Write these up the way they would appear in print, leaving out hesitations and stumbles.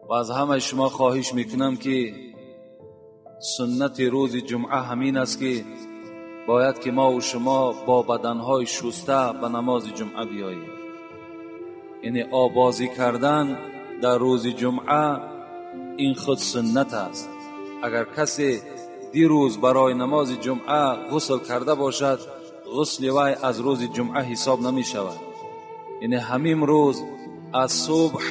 و از همه شما خواهش میکنم که سنت روز جمعه همین است که باید که ما و شما با بدنهای شسته به نماز جمعه بیاییم. یعنی آبازی کردن در روز جمعه این خود سنت است. اگر کسی دیروز برای نماز جمعه غسل کرده باشد، غسل وی از روز جمعه حساب نمی شود. یعنی همین روز از صبح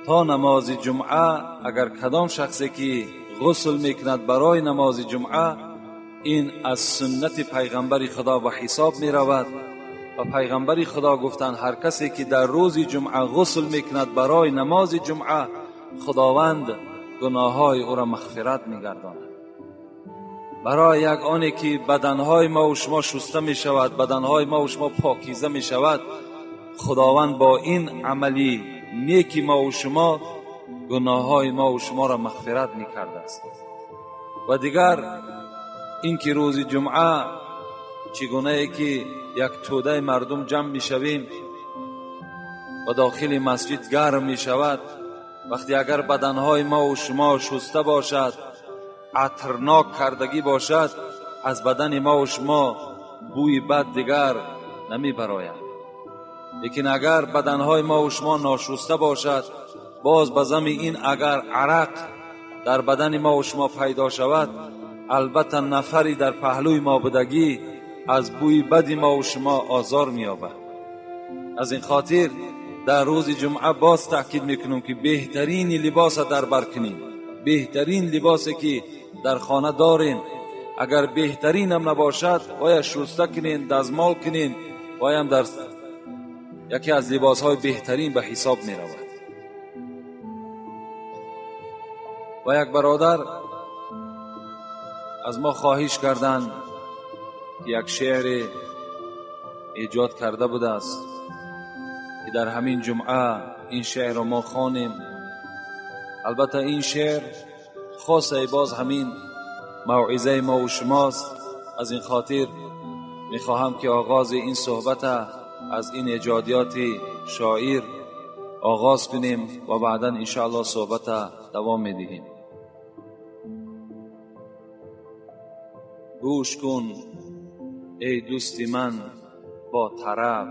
تا نماز جمعه اگر کدام شخصی که غسل میکند برای نماز جمعه، این از سنت پیغمبر خدا به حساب می رود. و پیغمبر خدا گفتند هر کسی که در روز جمعه غسل میکند برای نماز جمعه، خداوند گناههای او را مغفرت میگرداند. برای یک آنی که بدنهای ما و شما شسته می شود، بدنهای ما و شما پاکیزه می شود، خداوند با این عملی نیکی ما و شما گناههای ما و شما را مغفرت می کرده است. و دیگر اینکه روز جمعه چگونه ای که یک توده مردم جمع می شویم و داخل مسجد گرم می شود، وقتی اگر بدنهای ما و شما شسته باشد، عطرناک کردگی باشد، از بدن ما و شما بوی بد دیگر نمی براید. لیکن اگر بدنهای ما و شما ناشسته باشد، باز به زمین این اگر عرق در بدن ما و شما پیدا شود، البته نفری در پهلوی ما بودگی از بوی بد ما و شما آزار می‌یابد. از این خاطر در روز جمعه باز تاکید میکنم که بهترین لباس در بر کنیم، بهترین لباسی که در خانه دارین، اگر بهترین هم نباشد باید شسته کنین، دزمال کنین، باید در یکی از لباسهای بهترین به حساب می رود. و یک برادر از ما خواهش کردند که یک شعر ایجاد کرده بوده است که در همین جمعه این شعر را ما خوانیم. البته این شعر خاصه باز همین موعظه ما و شماست. از این خاطر میخواهم که آغاز این صحبت از این ایجادیات شاعر آغاز کنیم و بعدا انشاءالله صحبت دوام میدهیم. گوش کن ای دوست من با طرب،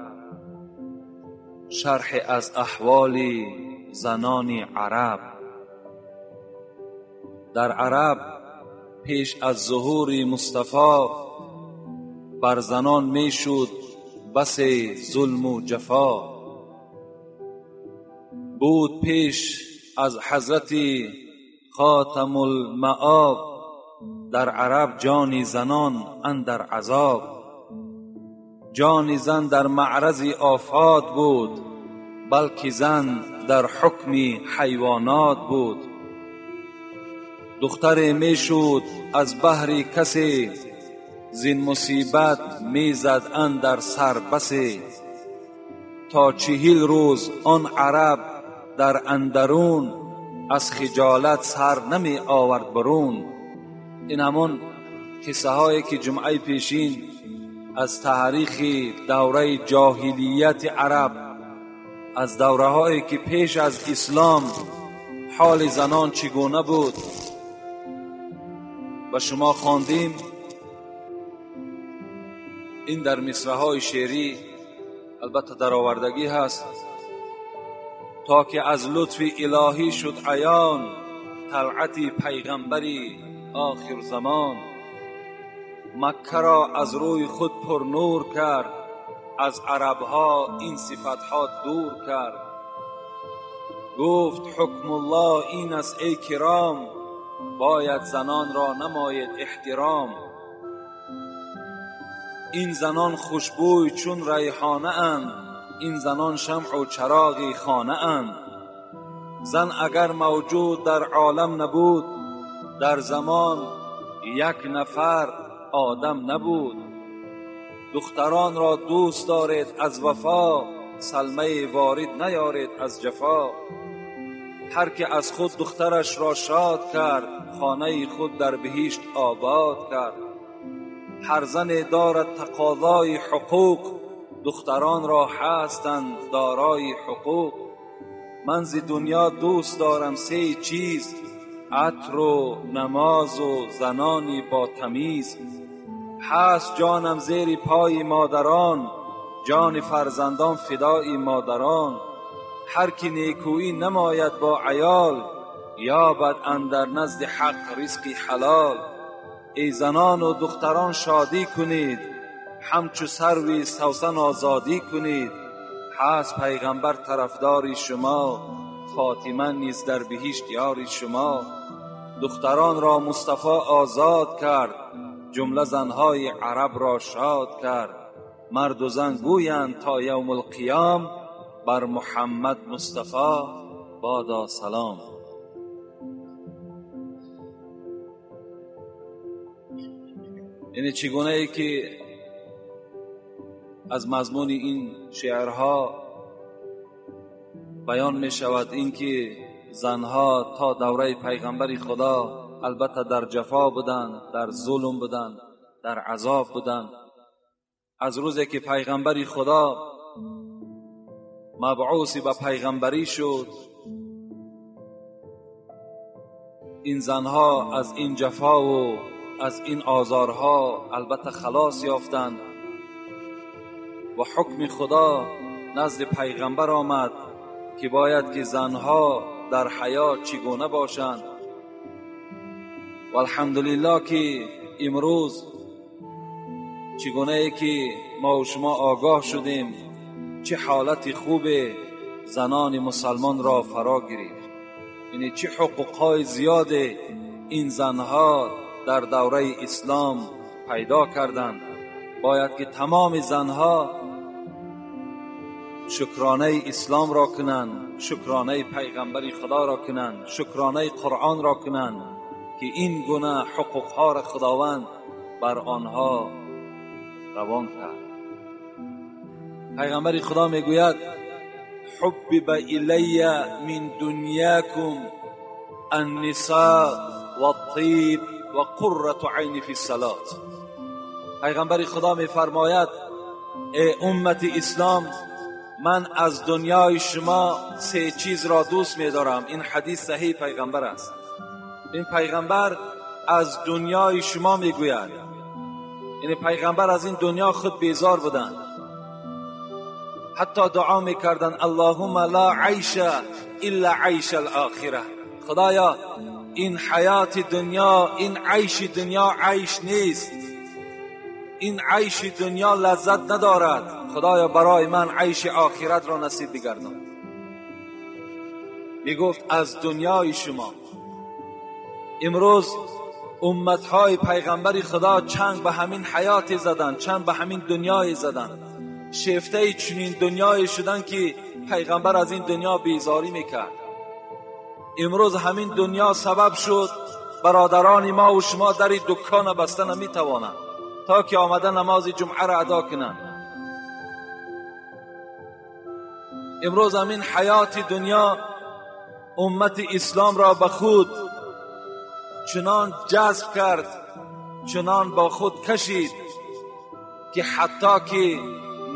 شرح از احوال زنان عرب. در عرب پیش از ظهور مصطفی، بر زنان میشد بس ظلم و جفا. بود پیش از حضرت خاتم المآب، در عرب جان زنان اندر عذاب. جان زن در معرض آفات بود، بلکه زن در حکم حیوانات بود. دختر میشد از بهر کسی، زین مصیبت میزد اندر سر بسی. تا 40 روز آن عرب در اندرون، از خجالت سر نمی آورد برون. این همون قصه هایی که جمعه پیشین از تاریخ دوره جاهلیت عرب، از دوره هایی که پیش از اسلام حال زنان چگونه بود و شما خواندیم. این در مصرع های شعری البته درآوردگی هست. تا که از لطف الهی شد عیان، طلعت پیغمبری آخر زمان. مکه را از روی خود پر نور کرد، از عربها این صفتها دور کرد. گفت حکم الله این است ای کرام، باید زنان را نماید احترام. این زنان خوشبوی چون ریحانه اند، این زنان شمع و چراغ خانه اند. زن اگر موجود در عالم نبود، در زمان یک نفر آدم نبود. دختران را دوست دارید از وفا، سلمه وارد نیارید از جفا. هر که از خود دخترش را شاد کرد، خانه خود در بهشت آباد کرد. هر زن دارد تقاضای حقوق، духтарон ро ҳастанд дорои ҳуқуқ. Ман зи дунё дӯст дорам се чиз: عطر و نماز و زنانی با تمیز. هست جانم زیر پای مادران، جان فرزندان فدای مادران. هر کی نیکویی نماید با عیال، یابد اندر نزد حق رزقی حلال. ای زنان و دختران شادی کنید، همچو سروی سوسن آزادی کنید. هست پیغمبر طرفدار شما، فاطمه نیز در بهشت یار شما. دختران را مصطفی آزاد کرد، جمله زنهای عرب را شاد کرد. مرد و زن گویند تا یوم القیام، بر محمد مصطفی بادا سلام. یعنی چگونه ای که از مضمون این شعرها بیان می شود اینکه زنها تا دوره پیغمبر خدا البته در جفا بودند، در ظلم بودند، در عذاب بودند. از روزی که پیغمبر خدا مبعوث به پیغمبری شد، این زنها از این جفا و از این آزارها البته خلاص یافتند و حکم خدا نزد پیغمبر آمد که باید که زنها در حیا چگونه باشند. و الحمدلله که امروز چگونه ای که ما و شما آگاه شدیم چه حالت خوب زنان مسلمان را فرا گرفت، یعنی چه حقوقهای زیاد این زنها در دوره اسلام پیدا کردند. باید که تمام زنها شکرانه اسلام را کنند، شکرانه پیغمبر خدا را کنند، شکرانه قرآن را کنند که این گونه حقوقها را خداوند بر آنها روان کرد. پیغمبر خدا میگوید حبب الی من دنیاکم النساء والطیب و قرة عین فی الصلاة. پیغمبر خدا میفرماید ای امت اسلام، من از دنیای شما سه چیز را دوست می‌دارم. این حدیث صحیح پیغمبر است. این پیغمبر از دنیای شما میگوید، یعنی پیغمبر از این دنیا خود بیزار بودند، حتی دعا میکردند اللهم لا عیش الا عیش الاخره. خدایا این حیات دنیا، این عیش دنیا عیش نیست، این عیش دنیا لذت ندارد، خدایا برای من عیش آخرت را نصیب بگردان. میگفت از دنیای شما. امروز امتهای پیغمبر خدا چنگ به همین حیات زدن، چنگ به همین دنیای زدن، شیفته چنین دنیای شدن که پیغمبر از این دنیا بیزاری میکرد. امروز همین دنیا سبب شد برادران ما و شما در دکان بسته نمیتوانند تا که آمده نماز جمعه را ادا کنند. امروز همین حیات دنیا امت اسلام را به خود چنان جذب کرد، چنان با خود کشید که حتی که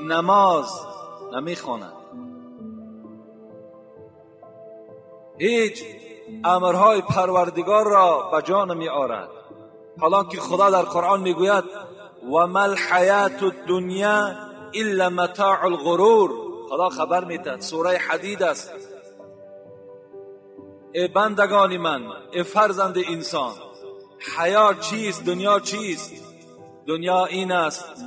نماز نمیخواند، هیچ امرهای پروردگار را به جا نمی آورد. حالا که خدا در قرآن میگوید و ما الحیات الدنیا الا متاع الغرور، خدا خبر میدهد، سوره حدید است. ای بندگان من، ای فرزند انسان، حیات چیست؟ دنیا چیست؟ دنیا این است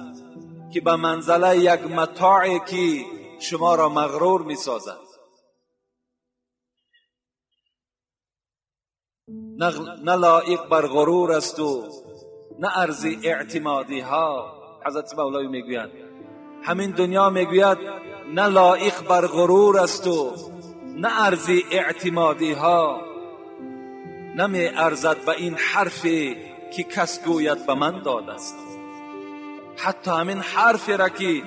که به منزله یک متاعی که شما را مغرور میسازد. نه لایق بر غرور است و نه ارز اعتمادی ها. حضرت مولوی میگوید همین دنیا میگوید نه لایق بر غرور است و نه ارز اعتمادی ها، نمی ارزد به این حرفی که کس گوید به من داده است. حتی همین حرفی را که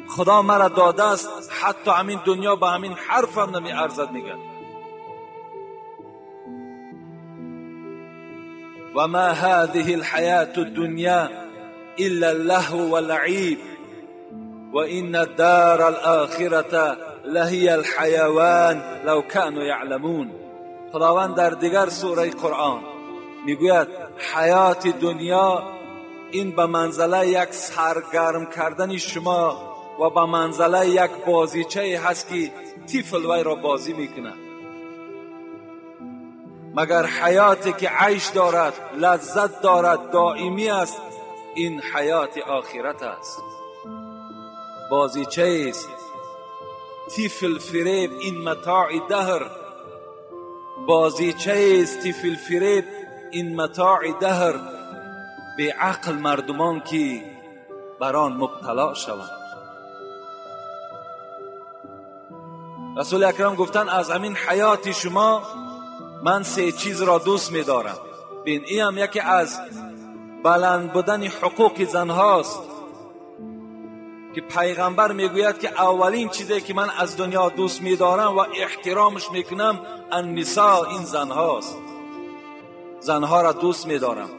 خدا مرا داده است، حتی همین دنیا به همین حرف هم نمی ارزد. میگه و ما هذه الحیات الدنیا الا اللهو واللعب. وإن الدار الآخرة لهي الحيوان لو كانوا يعلمون. خداوند در دیگر سوره قرآن میگوید حیات دنیا این به منزله یک سرگرم کردن شما و به منزله یک بازیچه هست که طفل وی را بازی میکند. مگر حیاتی که عیش دارد، لذت دارد، دائمی است، این حیات آخرت است. بازیچه است، طفل فریب، این متاع دهر. بازیچه است، طفل فریب، این متاع دهر. به عقل مردمان که بر آن مبتلا شوند. رسول اکرم گفتن از همین حیات شما من سه چیز را دوست می‌دارم. بین این هم یکی از بلند بودن حقوق زنهاست که پیغمبر میگوید که اولین چیزی که من از دنیا دوست می‌دارم و احترامش میکنم النساء، این زنهاست. زنها را دوست می‌دارم،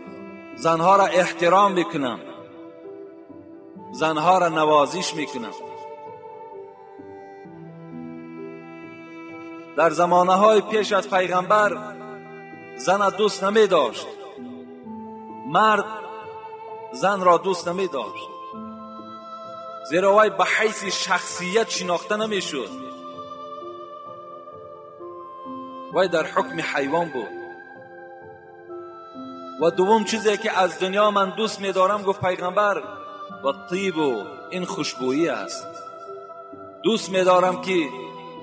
زنها را احترام میکنم، زنها را نوازش میکنم. در زمانه های پیش از پیغمبر زن دوست نمی داشت، مرد زن را دوست نمی داشت، زیرا وی به حیث شخصیت شناخته نمی شد، وی در حکم حیوان بود. و دوم چیزی که از دنیا من دوست می دارم، گفت پیغمبر، و طیب، این خوشبویی است. دوست می دارم که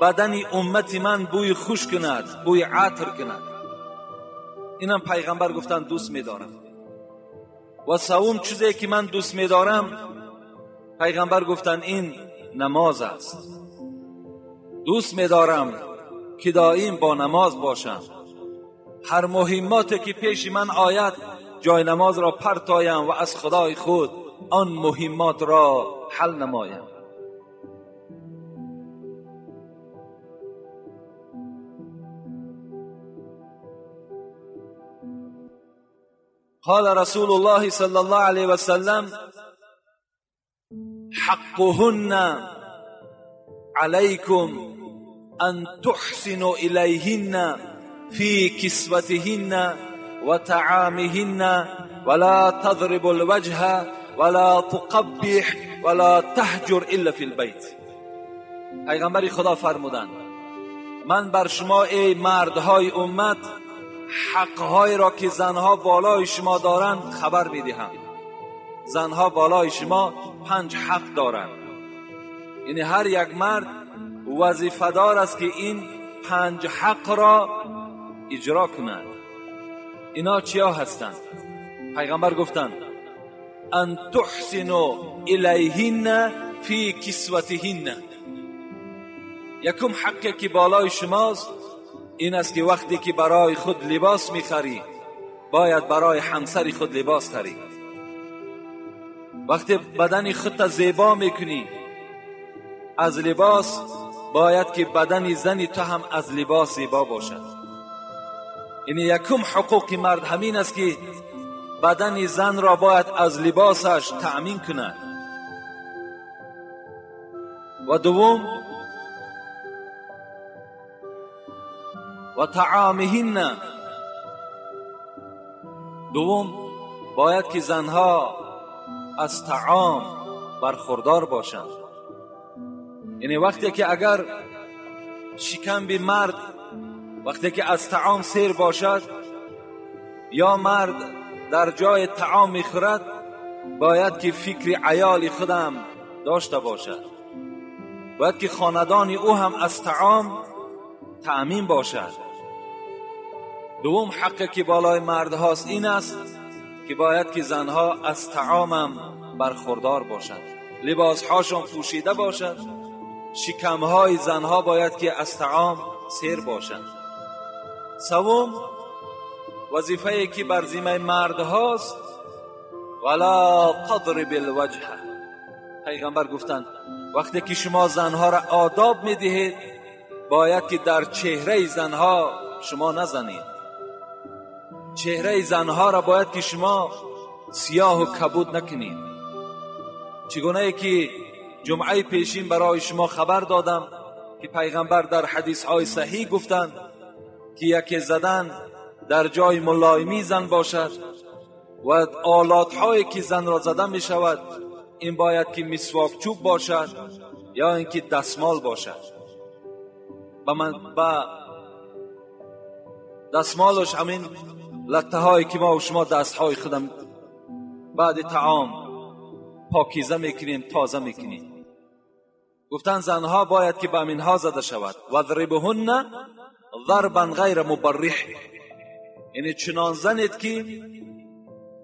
بدن امت من بوی خوش کند، بوی عطر کند. اینم پیغمبر گفتن دوست می‌دارم. و سوم چیزی که من دوست می‌دارم، پیغمبر گفتن این نماز است. دوست می‌دارم که دائم با نماز باشم. هر مهماتی که پیش من آید جای نماز را پرتایم و از خدای خود آن مهمات را حل نمایم. قال رسول الله صلى الله عليه وسلم حقهن عليكم أن تحسنوا إليهن في كسوتهن وطعامهن ولا تضربوا الوجه ولا تقبح ولا تهجر إلا في البيت. پیغمبر خدا فرمودند من بر شما ای مردهای امت حقهای را که زنها بالای شما دارند خبر میدهم. زنها بالای شما 5 حق دارند. یعنی هر یک مرد وظیفه دار است که این 5 حق را اجرا کند. اینا چیا هستند؟ پیغمبر گفتند ان تحسنوا الیهن فی کسوتهن. یکم حقی که بالای شماست این است که وقتی که برای خود لباس میخری باید برای همسر خود لباس خری. وقتی بدن خودت زیبا میکنی از لباس، باید که بدن زنی تو هم از لباس زیبا باشد. یعنی یکم حقوق مرد همین است که بدن زن را باید از لباسش تأمین کند. و دوم و طعامهن، دوم باید که زنها از طعام برخوردار باشند. یعنی وقتی که اگر شکم به مرد وقتی که از طعام سیر باشد یا مرد در جای طعام میخورد، باید که فکر عیال خودم داشته باشد، باید که خاندان او هم از طعام تأمین باشد. دوم حقی که بالای مرد هاست این است که باید که زنها از طعامم برخوردار باشند، لباسهاشون پوشیده باشد، شکمهای زنها باید که از طعام سیر باشند. سوم وظیفه‌ای که بر ذمه مرد هاست، ولا تضرب الوجه. پیغمبر گفتند وقتی که شما زنها را آداب میدهید باید که در چهره زنها شما نزنید. چهره زنها را باید که شما سیاه و کبود نکنید. چگونه که جمعه پیشین برای شما خبر دادم که پیغمبر در حدیث های صحیح گفتند که یکی زدن در جای ملایمی زن باشد و آلات هایی که زن را زده می شود این باید که مسواک چوب باشد یا اینکه دستمال باشد. با دستمالش همین لطه هایی که ما و شما دست های خودم بعد طعام پاکیزه میکنیم، تازه میکنیم. گفتن زنها باید که به اینها زده شود. وضربهن ضربا غیر مبرح، یعنی چنان زنید که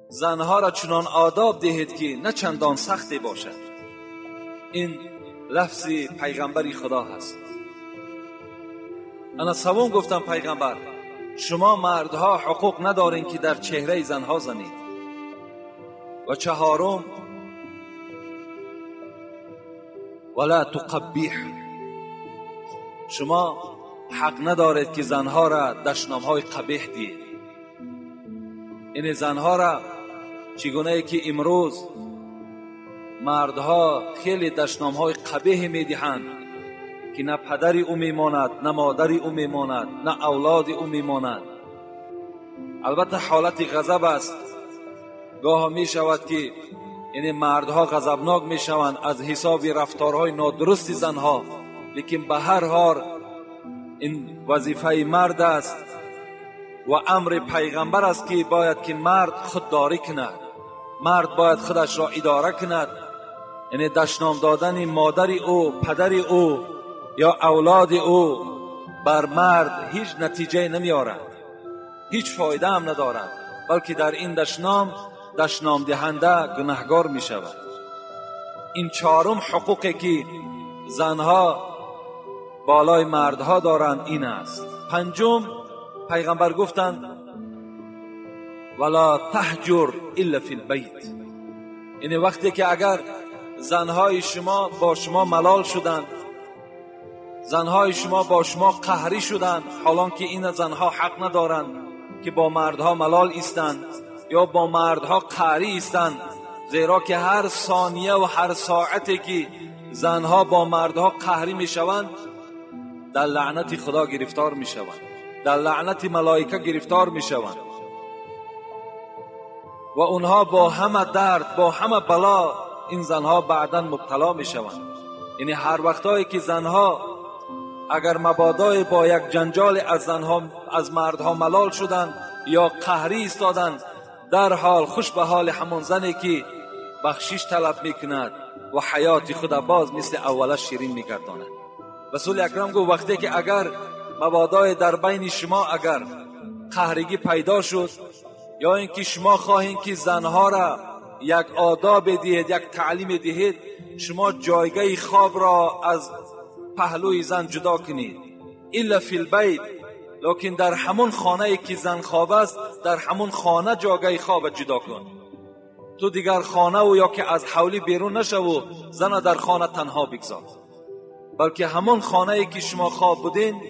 زنها را چنان آداب دهید که نه چندان سختی باشد. این لفظ پیغمبری خدا هست. انا سوم گفتم پیغمبر شما مردها حقوق ندارین که در چهره زنها زنید. و چهارم ولا تقبیح، شما حق ندارید که زنها را دشنامهای قبیح دهید. این زنها را چگونه که امروز مردها خیلی دشنامهای قبیح میدهند که نه پدری او میماند، نه مادری او میماند، نه اولاد او میماند. البته حالت غضب است. گاه میشود که یعنی مردها غضبناک میشوند از حساب رفتارهای نادرست زنها، لیکن به هر حال این وظیفه مرد است و امر پیغمبر است که باید که مرد خودداری کند، مرد باید خودش را اداره کند. یعنی دشنام دادن مادر او، پدر او یا اولاد او بر مرد هیچ نتیجه نمیارد، هیچ فایده هم ندارد، بلکه در این دشنام دشنام دهنده گناهگار می شود. این چهارم حقوقی که زنها بالای مردها دارند این است. پنجم پیغمبر گفتند ولا تهجر الا فی البیت، یعنی وقتی که اگر زنهای شما با شما ملال شدند، زنهای شما با شما قهری شدند، حالان که این زنها حق ندارند که با مردها ملال ایستند یا با مردها قهری ایستند، زیرا که هر ثانیه و هر ساعتی که زنها با مردها قهری میشوند در لعنت خدا گرفتار میشوند، در لعنت ملائکه گرفتار میشوند و اونها با همه درد، با همه بلا این زنها بعدا مبتلا میشوند. یعنی هر وقتایی که زنها اگر مبادای با یک جنجال از زنها، از مردها ملال شدند یا قهری ایستادند، در حال خوش به حال همون زنی که بخشش طلب میکند و حیات خود باز مثل اولش شیرین میگرداند. رسول اکرم گفت وقتی که اگر مبادای در بین شما اگر قهرگی پیدا شد یا اینکه شما خواهید که زنها را یک آداب دهید، یک تعلیم دهید، شما جایگاه خواب را از پهلوی زن جدا کنید. الا فی البیت، لکن در همون خانه که زن خواب است، در همون خانه جایگاه خواب جدا کن. تو دیگر خانه و یا که از حولی بیرون نشو و زن در خانه تنها بگذار، بلکه همون خانه که شما خواب بودین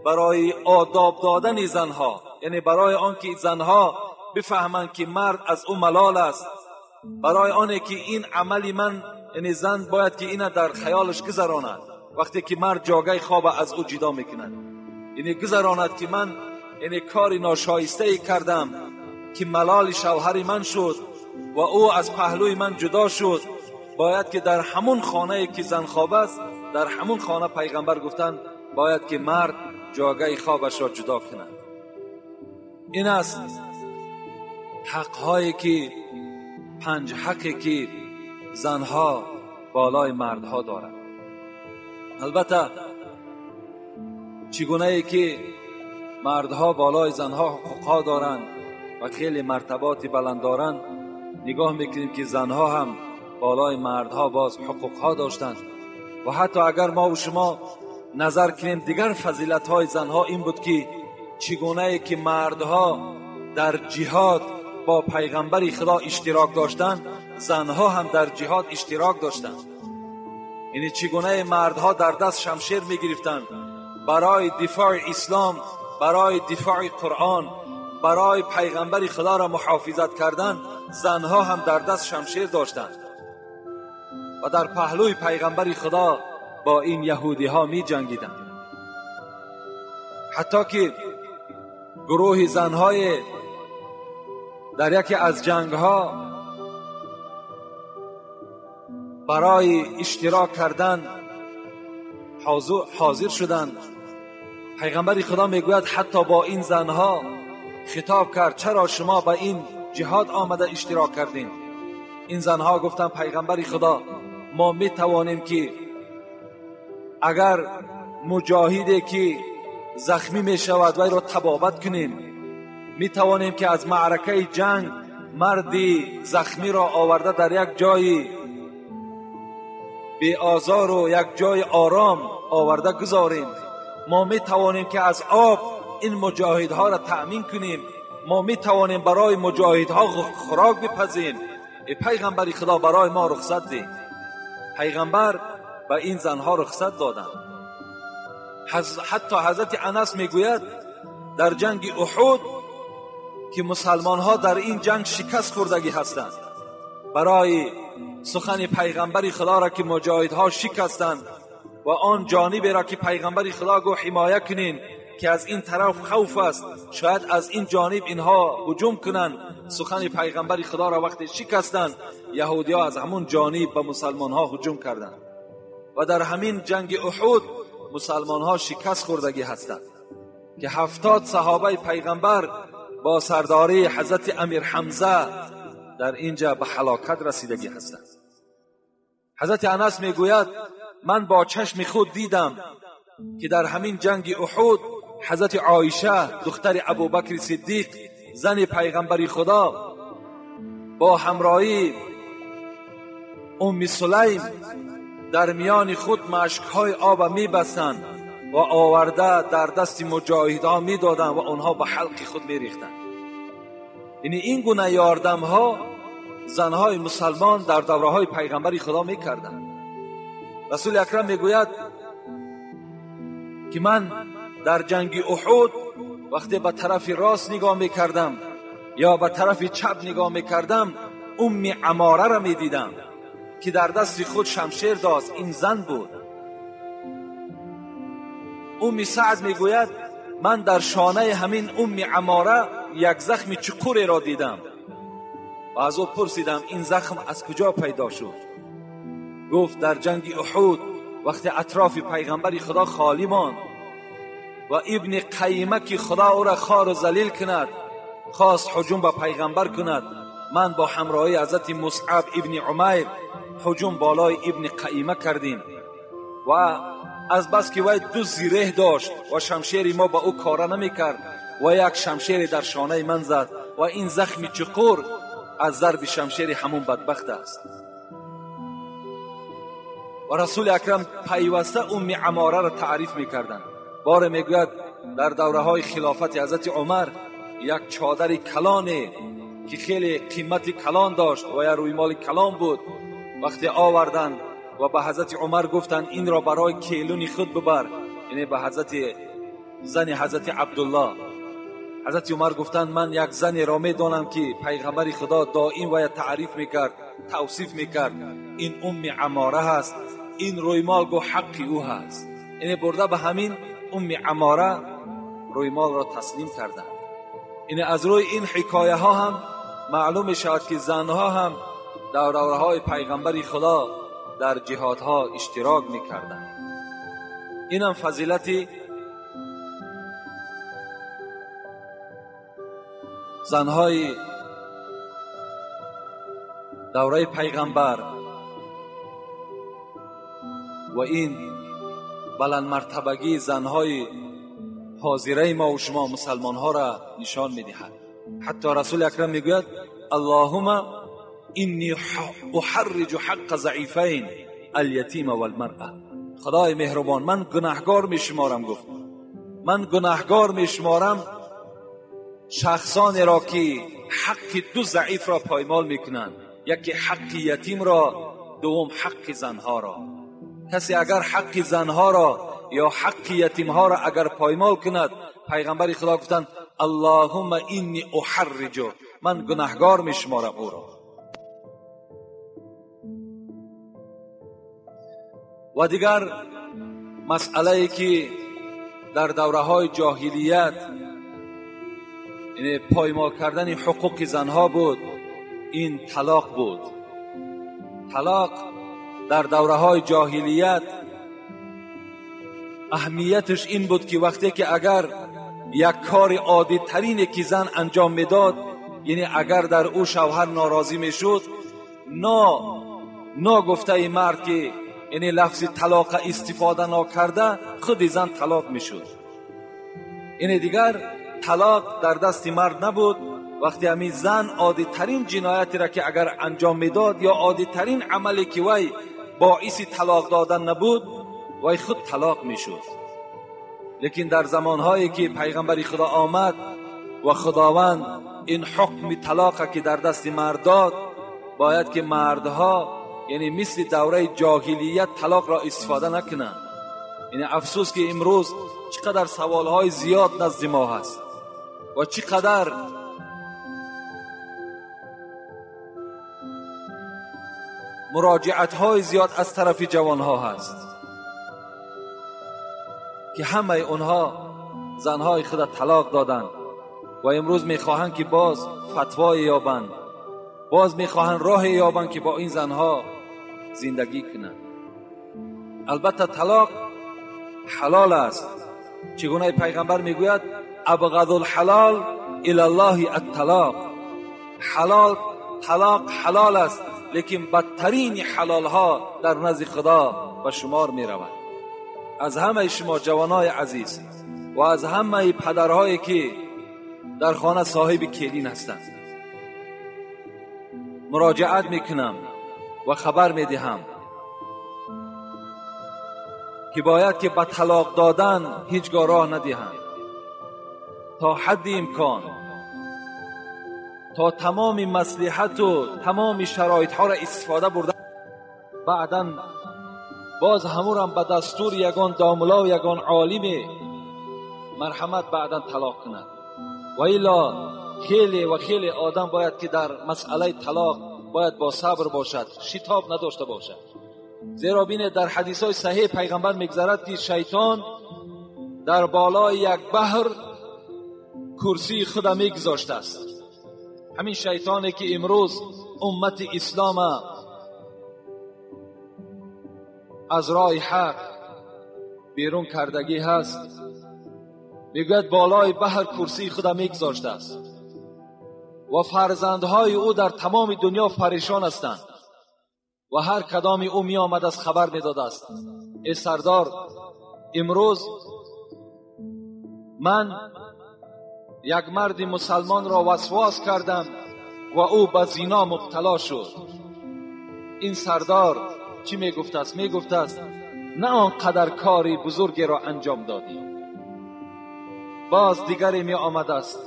برای آداب دادن زنها، یعنی برای آنکه زنها بفهمند که مرد از او ملال است، برای آنکه که این عمل من، یعنی زن باید که اینه در خیالش گذراند وقتی که مرد جاگه خواب از او جدا میکند، یعنی گذراند که من یعنی کاری ناشایسته ای کردم که ملال شوهر من شد و او از پهلوی من جدا شد. باید که در همون خانه که زن خواب است، در همون خانه پیغمبر گفتند باید که مرد جاگه خوابش را جدا کند. این است حقهایی که پنج حقی که زنها بالای مردها دارند. البته چگونه ای که مردها بالای زنها حقوقها دارند و خیلی مرتبات بلند دارند، نگاه میکنیم که زنها هم بالای مردها باز حقوقها داشتند. و حتی اگر ما و شما نظر کنیم دیگر فضیلت های زنها این بود که چگونه ای که مردها در جهاد با پیغمبر خدا اشتراک داشتند، زنها هم در جهاد اشتراک داشتند. یعنی چگونه مردها در دست شمشیر میگرفتند برای دفاع اسلام، برای دفاع قرآن، برای پیغمبر خدا را محافظت کردن، زنها هم در دست شمشیر داشتند. و در پهلوی پیغمبر خدا با این یهودی ها می جنگیدند. حتی که گروه زنهای در یکی از جنگ ها برای اشتراک کردن حاضر شدند. پیغمبر خدا میگوید حتی با این زنها خطاب کرد چرا شما به این جهاد آمده اشتراک کردین؟ این زنها گفتند پیغمبر خدا ما می توانیم که اگر مجاهدی که زخمی می شود وی را طبابت کنیم، می توانیم که از معرکه جنگ مردی زخمی را آورده در یک جای بی آزار و یک جای آرام آورده گذاریم. ما می توانیم که از آب این مجاهدها را تأمین کنیم. ما می توانیم برای مجاهدها خوراک بپزیم. ای پیغمبر خدا برای ما رخصت ده. پیغمبر به این زنها رخصت دادند. حتی حضرت انس میگوید در جنگ احد که مسلمان ها در این جنگ شکست خوردگی هستند، برای سخن پیغمبر خدا را که مجاهدها شکستند و آن جانب را که پیغمبر خدا گفت حمایه کنین که از این طرف خوف است، شاید از این جانب اینها هجوم کنند، سخن پیغمبر خدا را وقتی شکستند یهودی ها از همون جانب به مسلمان ها هجوم کردند و در همین جنگ احد مسلمان ها شکست خوردگی هستند که 70 صحابه پیغمبر با سرداری حضرت امیر حمزه در اینجا به هلاکت رسیدگی هستند. حضرت انس میگوید من با چشم خود دیدم که در همین جنگ احد حضرت عایشه دختر ابوبکر صدیق زن پیغمبر خدا با همراهی ام سلیم در میان خود مشک‌های آب میبستند و آورده در دست مجاهدها میدادند و آنها به حلق خود میریختند. یعنی این گونه یاردمها زنهای مسلمان در دوره‌های پیغمبر خدا میکردند. رسول اکرم میگوید که من در جنگ احد وقتی به طرف راست نگاه میکردم یا به طرف چپ نگاه میکردم ام عماره را میدیدم که در دست خود شمشیر داشت، این زن بود. ام سعد میگوید من در شانه همین ام عماره یک زخم چقوری را دیدم و از او پرسیدم این زخم از کجا پیدا شد؟ گفت در جنگ احد وقتی اطراف پیغمبر خدا خالی ماند و ابن قیمه که خدا او را خوار و ذلیل کند خواست هجوم به پیغمبر کند، من با همراهی حضرت مصعب ابن عمیر هجوم بالای ابن قیمه کردیم و از بس که وی 2 زیره داشت و شمشیر ما به او کاره نمی کرد و یک شمشیر در شانه من زد و این زخم چقور از ضرب شمشیر همون بدبخت است. و رسول اکرم پیوسته ام عماره را تعریف میکردند. بار میگوید در دوره های خلافت حضرت عمر یک چادر کلانه که خیلی قیمت کلان داشت و یک رویمال کلان بود، وقتی آوردند و به حضرت عمر گفتند این را برای کیلون خود ببر، یعنی به حضرت زن حضرت عبدالله. حضرت عمر گفتند من یک زن را میدانم که پیغمبر خدا دائم و تعریف میکرد، توصیف میکرد، این ام عماره هست، این رویمال گو حق او هست. یعنی برده به همین ام عماره رویمال را تسلیم کردند. یعنی از روی این حکایه ها هم معلوم میشود که زنها هم در دوره‌های پیغمبر خدا در جهادها اشتراک میکردند. اینم فضیلت زنهای دوره پیغمبر و این بلند مرتبگی زنهای حاضره ما و شما مسلمان ها را نشان میدهد. حتی رسول اکرم میگوید اللهم انی احرج حق ضعیفین الیتیم والمرأة. خدای مهربان من گناهگار میشمارم، گفت من گناهگار میشمارم شخصانی را که حق 2 ضعیف را پایمال میکنند، یکی حق یتیم را، دوم حق زنها را. کسی اگر حق زنها را یا حق یتیمها را اگر پایمال کند، پیغمبر خدا گفتند اللهم انی احرج، من گناهگار میشمارم او را. و دیگر مسئله که در دوره‌های جاهلیت یعنی پایمال کردن حقوق زنها بود، این طلاق بود. طلاق در دوره‌های جاهلیت اهمیتش این بود که وقتی که اگر یک کار عادی ترینی که زن انجام میداد، یعنی اگر در او شوهر ناراضی میشد، ناگفته مرد که یعنی لفظ طلاق استفاده نکرده، خود زن طلاق میشد. یعنی دیگر طلاق در دست مرد نبود. وقتی همین زن عادی ترین جنایتی را که اگر انجام میداد یا عادی ترین عملی که وی باعث طلاق دادن نبود، وی خود طلاق میشد. لیکن در زمانهایی که پیغمبر خدا آمد و خداوند این حکم طلاق که در دست مرد داد، باید که مردها یعنی مثل دوره جاهلیت طلاق را استفاده نکنند. یعنی افسوس که امروز چقدر سوالهای زیاد نزد ما هست و چقدر مراجعت‌های زیاد از طرف جوانها هست که همه اونها زنهای خود طلاق دادند و امروز میخواهند که باز فتوای یابند، باز میخواهند راه یابند که با این زنها زندگی کنند. البته طلاق حلال است. چگونه پیغمبر میگوید ابغض الحلال الی الله الطلاق. حلال، طلاق حلال است، لیکن بدترین حلال ها در نزد خدا به شمار می رود. از همه شما جوانای عزیز و از همه پدرهایی که در خانه صاحب کلین هستند مراجعت میکنم و خبر میدهم که باید که به طلاق دادن هیچگاه راه ندهند، تا حد امکان، تا تمام مصلحت و تمام شرایط ها را استفاده برده، بعدا باز همورم به دستور یگان داملا و یگان عالم مرحمت بعدا طلاق کند. و الا خیلی و خیلی آدم باید که در مسئله طلاق باید با صبر باشد، شتاب نداشته باشد. زیرا بینه در حدیث های صحیح پیغمبر میگذرد که شیطان در بالای یک بحر کرسی خود میگذاشته است. همین شیطانی که امروز امت اسلام از راه حق بیرون کردگی هست، میگوید بالای بحر کرسی خود میگذاشته است و فرزندهای او در تمام دنیا پریشان هستند و هر کدامی او می آمد از خبر میداد است ای سردار، امروز من یک مرد مسلمان را وسواس کردم و او به زنا مبتلا شد. این سردار چی میگفت است؟ میگفت است نه آنقدر کاری بزرگی را انجام دادی. باز دیگری می آمد است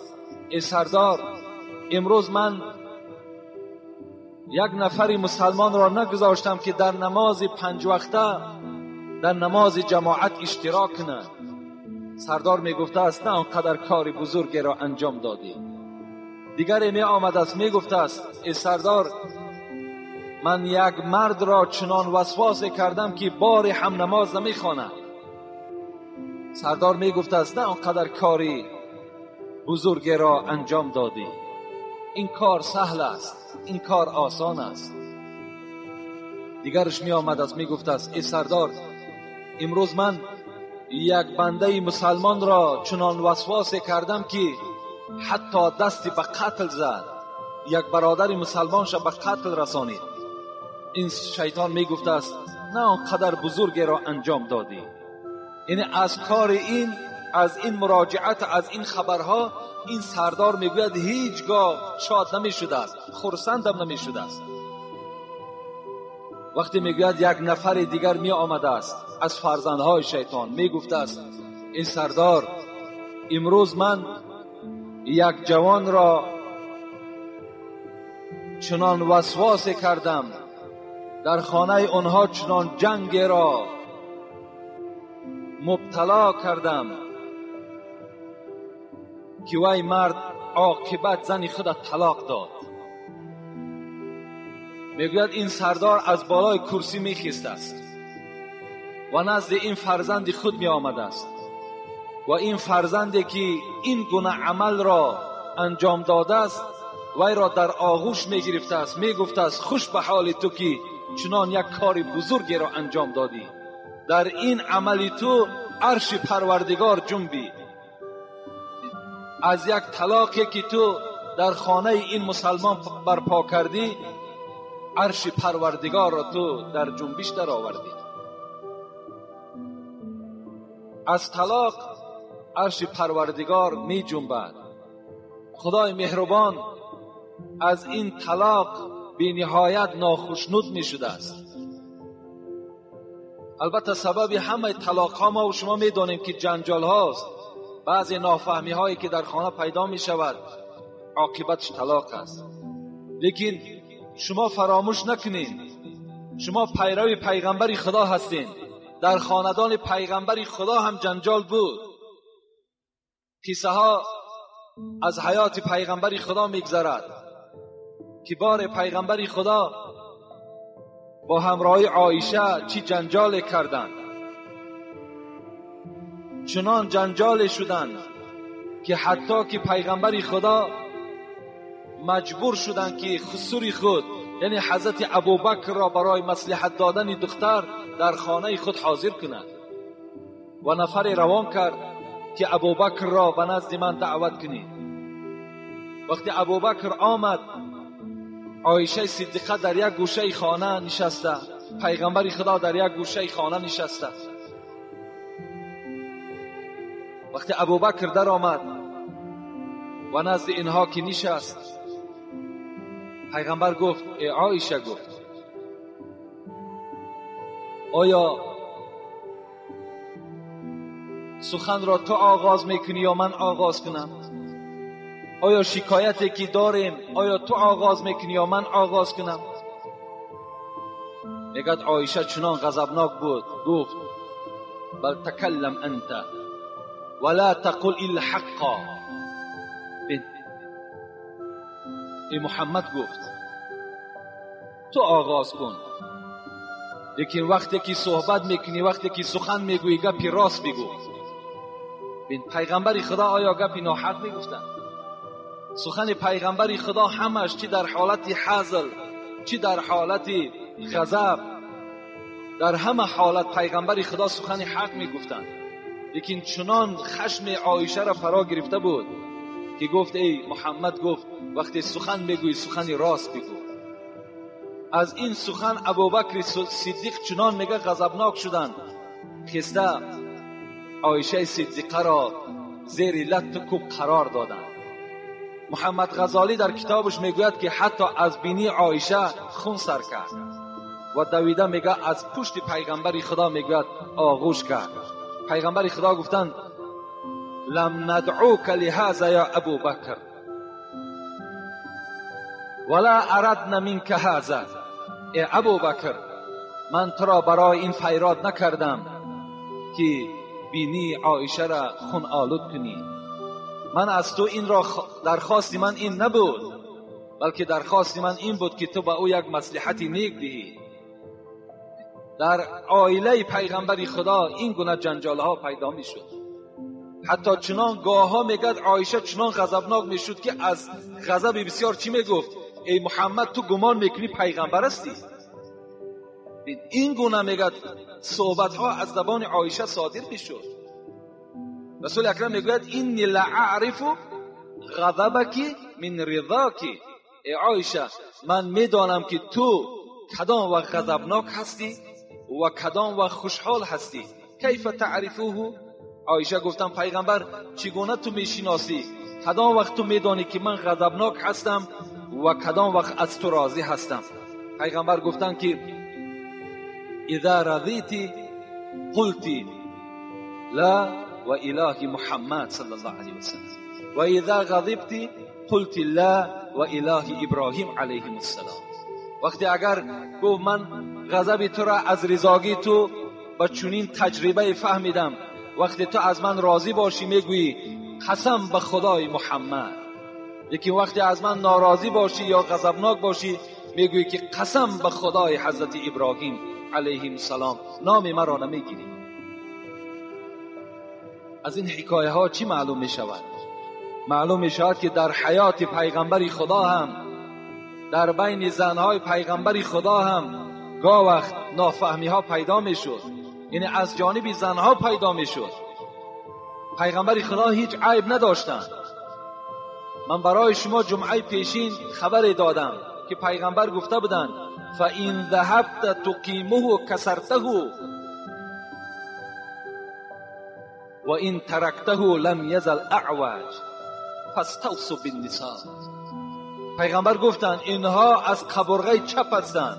ای سردار، امروز من یک نفری مسلمان را نگذاشتم که در نماز 5 وقته در نماز جماعت اشتراک کند. سردار میگفته است نه آنقدر کار بزرگی را انجام دادی. دیگری می آمد است میگفته است ای سردار، من یک مرد را چنان وسواس کردم که بار هم نماز نمیخواند. سردار میگفته است نه آنقدر کاری بزرگی را انجام دادی. این کار سهل است، این کار آسان است. دیگرش می آمد است می گفت است ای سردار، امروز من یک بنده مسلمان را چنان وسواس کردم که حتی دستی به قتل زد، یک برادر مسلمانش به قتل رسانید. این شیطان می گفت است نه آنقدر بزرگی را انجام دادی. یعنی از کار این، از این مراجعت، از این خبرها، این سردار میگوید هیچگاه شاد نمیشده است، خرسندم نمیشده است. وقتی میگوید یک نفر دیگر می آمده است از فرزندهای شیطان، میگفته است این سردار، امروز من یک جوان را چنان وسواس کردم، در خانه آنها چنان جنگ را مبتلا کردم که وی مرد عاقبت زن خود طلاق داد. میگوید این سردار از بالای کرسی میخیست است، ва назди ин фарзанди худ меомадааст ва ин фарзанде ки ин гуна амалро анҷом додааст, вайро дар оғӯш мегирифтааст, мегуфтааст: хуш ба ҳоли ту ки чунон як кори бузургеро анҷом додӣ, дар ин амали ту арши Парвардигор ҷунбид. Аз як талоқе ки ту дар хонаи ин мусалмон барпо кардӣ, арши Парвардигорро ту дар ҷунбиш даровардӣ. Аз талоқ арши Парвардигор меҷунбад. Худои меҳрубон аз ин талоқ бениҳоят нохушнуд мешудааст. Албатта сабаби ҳамаи талоқҳо мо ва шумо медонем ки ҷанҷол ҳаст, баъзе нофаҳмиҳое ки дар хона пайдо мешавад, оқибатш талоқ аст. Лекин шумо фаромӯш накунед, шумо пайрави пайғамбари Худо ҳастед. Дар хонадони пайғамбари Худо ҳам ҷанҷол буд. Қиссаҳо аз ҳаёти пайғамбари Худо мегзарад ки бори пайғамбари Худо бо ҳамроҳи Оиша чӣ ҷанҷоле карданд. Чунон ҷанҷоле шуданд ки ҳатто ки пайғамбари Худо маҷбур шуданд ки хусури худ, яъне ҳазрати Абубакрро барои маслиҳат додани духтар дар хонаи худ ҳозир кунад. Ва нафаре равон кард ки Абубакрро ба назди ман даъват кунед. Вақте Абубакр омад, Оишаи Сиддиқа дар як гӯшаи хона нишаста, пайғамбари Худо дар як гӯшаи хона нишаста. Вақте Абубакр даромад ва назди инҳо ки нишаст, пайғамбар гуфт: э Оиша, гуфт, оё суханро ту оғоз мекунӣ ё ман оғоз кунам? Оё шикояте ки дорем, оё ту оғоз мекунӣ ё ман оғоз кунам? Мегӯяд Оиша чунон ғазабнок буд, гуфт: бал такаллам анта ва ла тақул илла ҳаққа. Эй Муҳаммад, гуфт, ту оғоз кун, лекин вақте ки суҳбат мекунӣ, вақте ки сухан мегӯӣ, гапи рост бигӯ. Пайғамбари Худо оё гапи ноҳақ мегуфтанд? Сухани пайғамбари Худо ҳамаш чӣ дар ҳолати ҳазл, чӣ дар ҳолати ғазаб, дар ҳама ҳолат пайғамбари Худо сухани ҳақ мегуфтанд. Лекин чунон хашми Оишаро фаро гирифта буд ки гуфт: эй Муҳаммад, гуфт, вақте сухан мегӯӣ сухани рост бигӯ. Аз ин сухан Абубакри Сиддиқ чунон мега ғазабнок шуданд, хеста Оишаи Сиддиқаро зери латту кӯб қарор доданд. Муҳаммад Ғазолӣ дар китобаш мегӯяд ки ҳатто аз бинии Оиша хун сар кард ва давида мега аз пушти пайғамбари Худо мегӯяд оғӯш кард. Пайғамбари Худо гуфтанд: лам надъука лиҳаза я Абу Бакр ва ла арадна минка ҳаза. Э Абу Бакр, ман туро барои ин файрод накардам ки бинии Оишаро хун олуд кунӣ. Ман аз ту инро дархости ман ин набуд, балки дархости ман ин буд ки ту ба ӯ як маслиҳати нек диҳӣ. Дар оилаи пайғамбари Худо ин гуна ҷанҷолҳо пайдо мешуд. Ҳатто чунон гоҳҳо мегӯяд Оиша чунон ғазабнок мешуд ки аз ғазаби бисёр чӣ мегуфт? Эй Муҳаммад, ту гумон мекунӣ пайғамбар ҳастӣ? Ин гуна мегӯяд суҳбатҳо аз забони Оиша содир мешуд. Расули Акрам мегӯяд: инни ла аърифу ғазабаки мин ризоки. Эй Оиша, ман медонам ки ту кадом вақт ғазабнок ҳастӣ ва кадом вақт хушҳол ҳастӣ. Кайфа таърифуҳу? Оиша гуфтам: пайғамбар, чӣ гуна ту мешиносӣ? Кадом вақт ту медонӣ ки ман ғазабнок ҳастам ва кадом вақт аз ту розӣ ҳастам? Пайғамбар гуфтанд ки иза разити қулти ла ва илоҳи Муҳаммад саллаллоҳу алайҳи васаллам ва иза ғазибти қулти ла ва илоҳи Иброҳим алайҳимуссалом. Вақте агар гуфт ман ғазаби туро аз ризогии ту ба чунин таҷрибае фаҳмидам, вақте ту аз ман розӣ бошӣ мегӯӣ қасам ба Худои Муҳаммад, лекин вақте аз ман норозӣ бошӣ ё ғазабнок бошӣ мегӯӣ ки қасам ба Худои ҳазрати Иброҳим علیهم السلام، نام مرا نمیگیری. از این حکایه ها چی معلوم می شود؟ معلوم می شود که در حیات پیغمبر خدا هم، در بین زنهای پیغمبر خدا هم گاه وقت نافهمی ها پیدا می شد، یعنی از جانب زنها پیدا می شد. پیغمبر خدا هیچ عیب نداشتند. من برای شما جمعه پیشین خبر دادم که پیغمبر گفته بودند فَإِنْ ذَهَبْتَ تُقِیمُهُ کسرته وَإِنْ تَرَکْتَهُ لَمْ یَزَلْ اعوج فَاسْتَوْصُوا بِالنِّسَاء. پیغمبر گفتند اینها از قبرغه چپ هستند،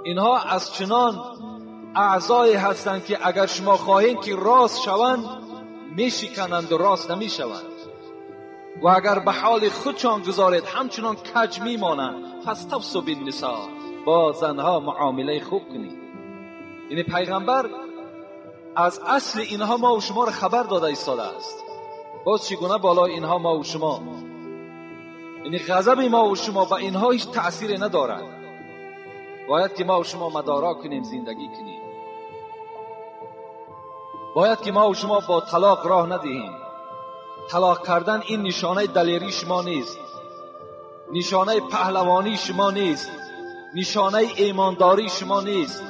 اینها از چنان اعضایی هستند که اگر شما خواهید که راست شوند میشکنند و راست نمیشوند، و اگر به حال خودشان گذارید همچنان کج میمانند. فاستوصوا بالنساء، با زنها معامله خوب کنید. یعنی پیغمبر از اصل اینها ما و شما را خبر داده ایستاده است. باز چگونه بالای اینها ما و شما، یعنی غضب ما و شما به اینها هیچ تأثیری ندارد. باید که ما و شما مدارا کنیم، زندگی کنیم. باید که ما و شما با طلاق راه ندهیم. طلاق کردن این نشانه دلیری شما نیست، نشانه پهلوانی شما نیست، نشانه ایمانداری شما نیست.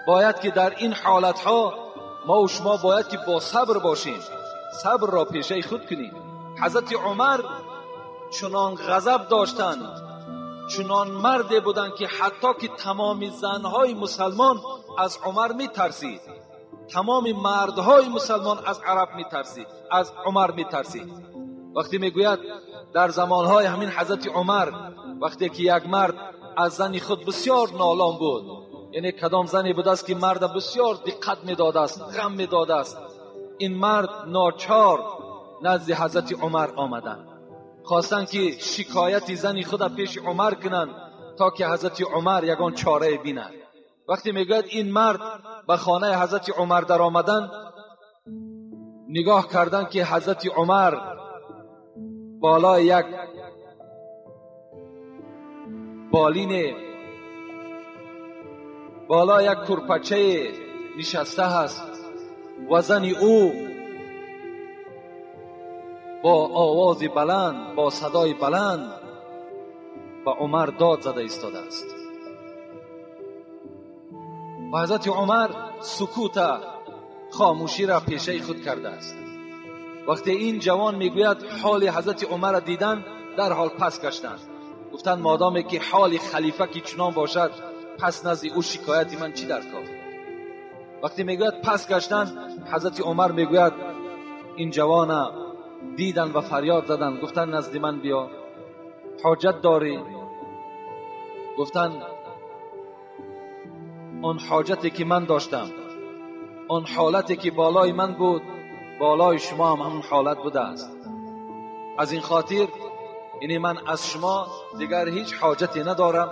باید که در این حالتها ما و شما باید که با صبر باشیم، صبر را پیشه خود کنیم. حضرت عمر چنان غضب داشتند، چنان مردی بودند که حتی که تمام زنهای مسلمان از عمر میترسید، تمام مردهای مسلمان از عرب میترسید، از عمر میترسید. وقتی میگوید در زمانهای همین حضرت عمر، وقتی که یک مرد از زن خود بسیار نالان بود، یعنی کدام زنی بود است که مرد بسیار دقت میداده است، غم میداده است، این مرد ناچار نزد حضرت عمر آمدند، خواستند که شکایت زن خود پیش عمر کنند تا که حضرت عمر یگان چاره بینند. وقتی میگوید این مرد به خانه حضرت عمر در آمدن، نگاه کردند که حضرت عمر بالای یک بالین، بالای یک کرپچه نشسته هست و زن او با آواز بلند، با صدای بلند به عمر داد زده ایستاده است. و حضرت عمر سکوت، خاموشی را پیشه خود کرده است. وقتی این جوان میگوید حال حضرت عمر را دیدن، در حال پس گشتند، گفتند مادامی که حال خلیفه که چنان باشد، پس نزد او شکایت من چی در کار؟ وقتی میگوید پس گشتند، حضرت عمر میگوید این جوان دیدن و فریاد زدن، گفتن نزد من بیا، حاجت داری؟ گفتن آن حاجتی که من داشتم، آن حالتی که بالای من بود، بالای شما هم همون حالت بوده است. از این خاطر یعنی من از شما دیگر هیچ حاجتی ندارم.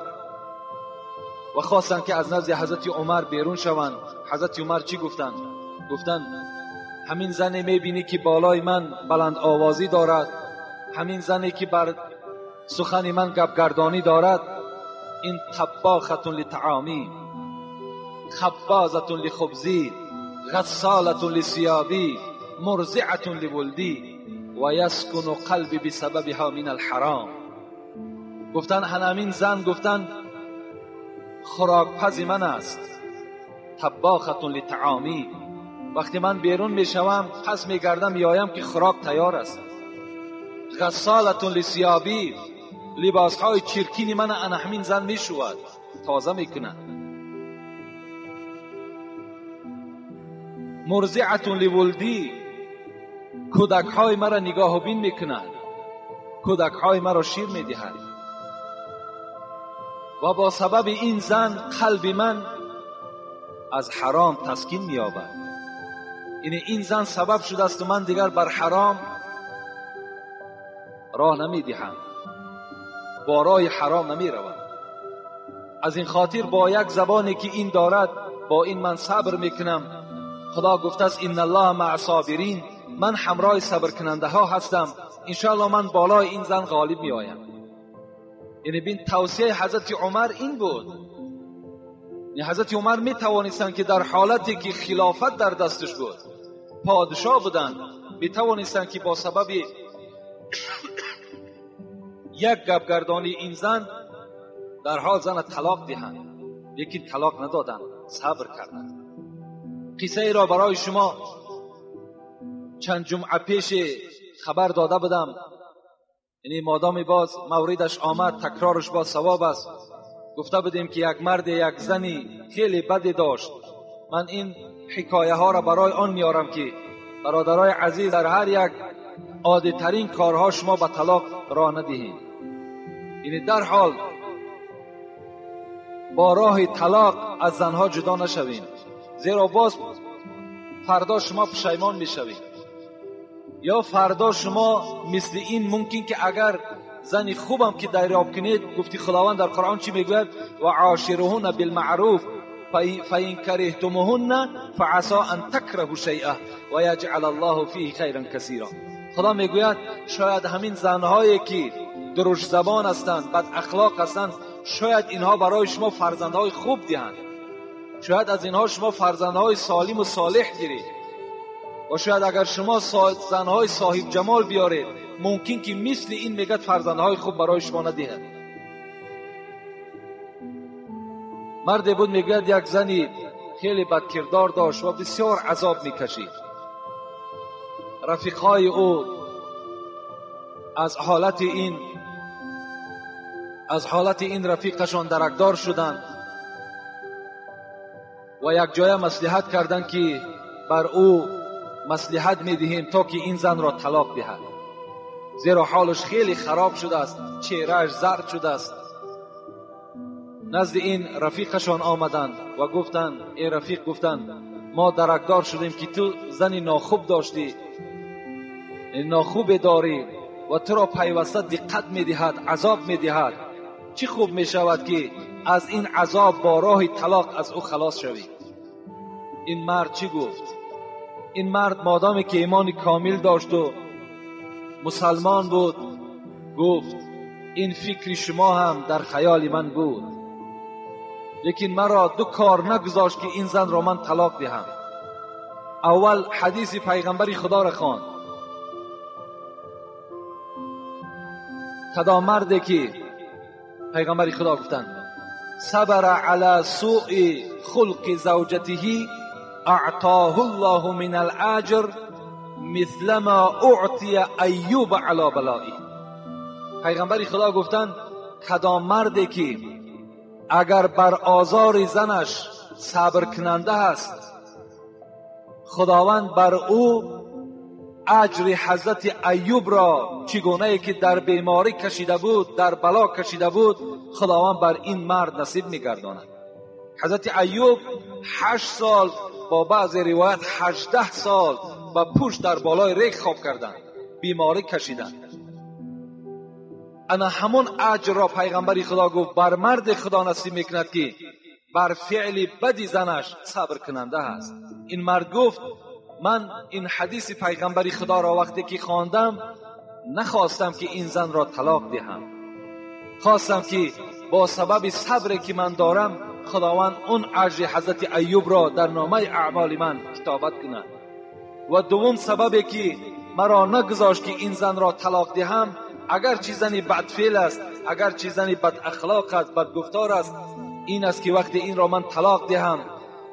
و خواستن که از نزد حضرت عمر بیرون شوند. حضرت عمر چی گفتند؟ گفتند همین زنی میبینی که بالای من بلند آوازی دارد، همین زنی که بر سخن من گپگردانی دارد، این طباختون لطعامی، خبازتون لخبزی، غسالتون لثیابی، مرضعتون لولدی و یسکن قلبی بسببها من الحرام. گفتن همین زن، گفتن خوراکپز من است، طباختون لطعامی، وقتی من بیرون میشوم پس میگردم میایم که خوراک تیار است، غسالتون لثیابی، لباسهای چرکین من انا همین زن میشود، تازه میکند، مرضعتون لولدی، کودکهای مرا نگاه و بین میکند، کودکهای مرا شیر میدهد، و با سبب این زن قلب من از حرام تسکین مییابد. یعنی این زن سبب شده است و من دیگر بر حرام راه نمیدهم، با راه حرام نمیروم. از این خاطر با یک زبانی که این دارد، با این من صبر میکنم. خدا گفته است ان الله مع الصابرین، من همراه صبر کننده ها هستم، انشاءالله من بالای این زن غالب می آیم. یعنی بین توصیه حضرت عمر این بود. ҳазрати Умар метавонистанд ки дар ҳолате ки хилофат дар дасташ буд, подшоҳ буданд, метавонистанд ки бо сабаби як гапгардонии ин зан дар ҳол зана талоқ диҳанд, лекин талоқ надоданд, сабр карданд. Қиссаеро барои шумо чанд ҷумъа пеш хабар дода будам, яъне модоми боз мавридаш омад, такрораш боз савоб аст. Гуфта будем ки як мард як зани хеле баде дошт. Ман ин ҳикояҳоро барои он меорам ки бародарои азиз, дар ҳар як оддитарин корҳо шумо ба талоқ роҳ надиҳед. Яъне дар ҳол бо роҳи талоқ аз занҳо ҷудо нашавед, зеро боз фардо шумо пушаймон мешавед, ё фардо шумо мисли ин мумкин ки агар зани хубам ки дарёб кунед, гуфти Худованд дар Қуръон чӣ мегӯяд? Ва ошируҳунна билмаъруф фаин кариҳтумуҳунна фаасо ан такраҳу шайъа ва яҷъал аллоҳу фиҳи хайран касира. Худо мегӯяд шояд ҳамин занҳое ки дурушзабон ҳастанд, бадахлоқ ҳастанд, шояд инҳо барои шумо фарзандҳои хуб диҳанд, шояд аз инҳо шумо фарзандҳои солим ва солеҳ гиред, ва шояд агар шумо занҳои соҳиб ҷамол биёред, мумкин ки мисли ин мегӯяд фарзандҳои хуб барои шумо надиҳад. Марде буд, мегӯяд як зани хеле бадкирдор дошт ва бисёр азоб мекашид. Рафиқҳои ӯ аз ҳолати ин рафиқашон даракдор шуданд ва якҷоя маслиҳат карданд ки бар ӯ маслиҳат медиҳем то ки ин занро талоқ диҳад, зеро ҳолаш хеле хароб шудааст, чеҳрааш зард шудааст. Назди ин рафиқашон омаданд ва гуфтанд: эй рафиқ, гуфтанд, мо даракдор шудем ки ту зани нохуб доштӣ, нохубе дорӣ ва туро пайваста диққат медиҳад, азоб медиҳад. Чӣ хуб мешавад ки аз ин азоб бо роҳи талоқ аз ӯ халос шавӣ. Ин мард чӣ гуфт? Ин мард модоме ки имони комил дошт ва мусалмон буд, гуфт: ин фикри шумо ҳам дар хаёли ман буд, лекин маро ду кор нагузошт ки ин занро ман талоқ диҳам. Аввал ҳадиси пайғамбари худоро хонд. Кадом марде ки пайғамбари худо гуфтанд: сабара ала суи хулқи завҷатиҳи аътоҳу аллоҳу мин алаҷр мисла ма уътия айюба ала балои. Пайғамбари худо гуфтанд: кадом марде ки агар бар озори занаш сабр кунанда аст, Худованд бар ӯ аҷри ҳазрати Айюбро чигунае ки дар беморӣ кашида буд, дар бало кашида буд, Худованд бар ин мард насиб мегардонад. Ҳазрати Айюб 8 сол, бо баъзе ривоят 18 сол ба пушт дар болои рег хоб карданд, беморӣ кашиданд. Ана ҳамон аҷрро пайғамбари Худо гуфт бар марди Худо насиб мекунад ки бар феъли бади занаш сабр кунанда аст. Ин мард гуфт: ман ин ҳадиси пайғамбари Худоро вақте ки хондам, нахостам ки ин занро талоқ диҳам, хостам ки бо сабаби сабре ки ман дорам, Худованд он аҷри ҳазрати Айюбро дар номаи аъмоли ман китобат кунад. Ва дуввум сабабе ки маро нагузошт ки ин занро талоқ диҳам, агарчи зани бадфеъл аст, агарчи зани бадахлоқ аст, бадгуфтор аст, ин аст ки вақте инро ман талоқ диҳам,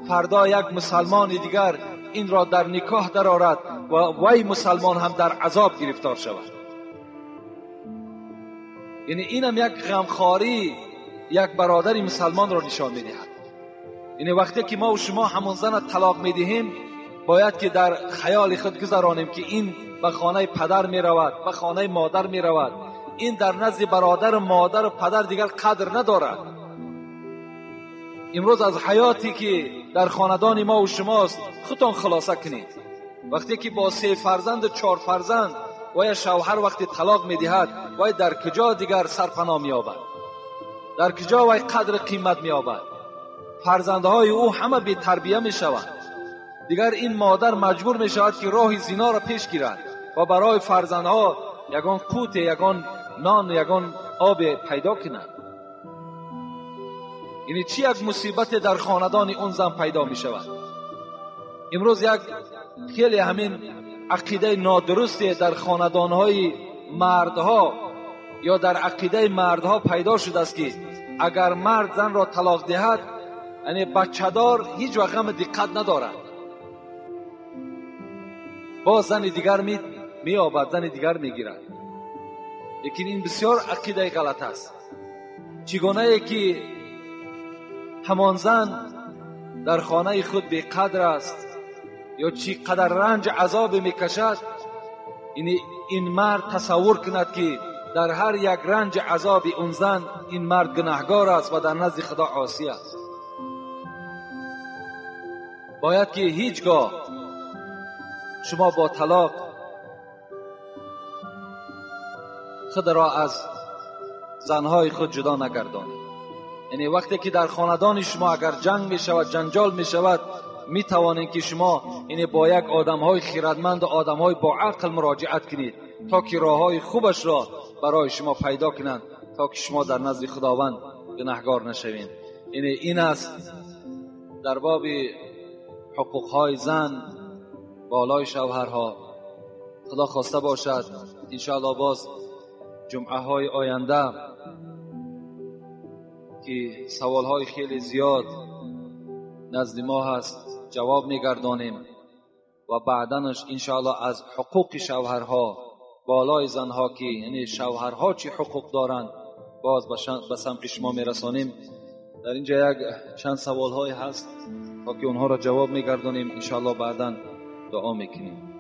фардо як мусалмони дигар инро дар никоҳ дарорад ва вай мусалмон ҳам дар азоб гирифтор шавад. Яъне инам як ғамхорӣ як бародари мусалмонро нишон медиҳад. Яъне вақте ки мо ва шумо ҳамон зана талоқ медиҳем, бояд ки дар хаёли худ гузаронем ки ин ба хонаи падар меравад, ба хонаи модар меравад, ин дар назди бародару модару падар дигар қадр надорад. Имрӯз аз ҳаёте ки дар хонадони мо ва шумост худтон хулоса кунед. Вақте ки бо 3 фарзанду 4 фарзанд вая шавҳар вақте талоқ медиҳад, вай дар куҷо дигар сарпаноҳ меёбад? Дар куҷо вай қадри қимат меёбад? Фарзандҳои ӯ ҳама бетарбия мешаванд. Дигар ин модар маҷбур мешавад ки роҳи зиноро пеш гирад ва барои фарзандҳо ягон қуте, ягон нон, ягон обе пайдо кунад. یعنی چی یک مصیبت در خاندان اون زن پیدا می شود. امروز یک خیلی همین عقیده نادرستی در خاندانهای مردها یا در عقیده مردها پیدا شده است که اگر مرد زن را طلاق دهد، یعنی بچه دار هیچ وقت هم دقت ندارد، باز زن دیگر می‌یابد، زن دیگر میگیرد. لیکن این بسیار عقیده غلط است. چگونه که همان زن در خانه خود بی‌قدر است یا چی قدر رنج عذاب میکشد، این مرد تصور کند که در هر یک رنج عذاب اون زن این مرد گناهگار است و در نزد خدا عاصی است. باید که هیچگاه شما با طلاق خود را از زنهای خود جدا نگردانید. یعنی وقتی که در خاندان شما اگر جنگ می شود، جنجال می شود، می توانید که شما یعنی با یک آدمهای خیردمند و آدمهای با عقل مراجعت کنید تا که راههای خوبش را برای شما پیدا کنند تا که شما در نزد خداوند گناهگار نشوید. یعنی این است در باب حقوقهای زن بالای شوهرها. خدا خواسته باشد انشاءالله باز جمعه های آینده که سوال های خیلی زیاد نزد ما هست جواب میگردانیم و بعدنش انشاءالله از حقوق شوهرها بالای زنها که یعنی شوهرها چی حقوق دارند باز به سمع شما میرسانیم. در اینجا یک چند سوال های هست تا که اونها را جواب میگردانیم انشاءالله بعداً دعا میکنیم.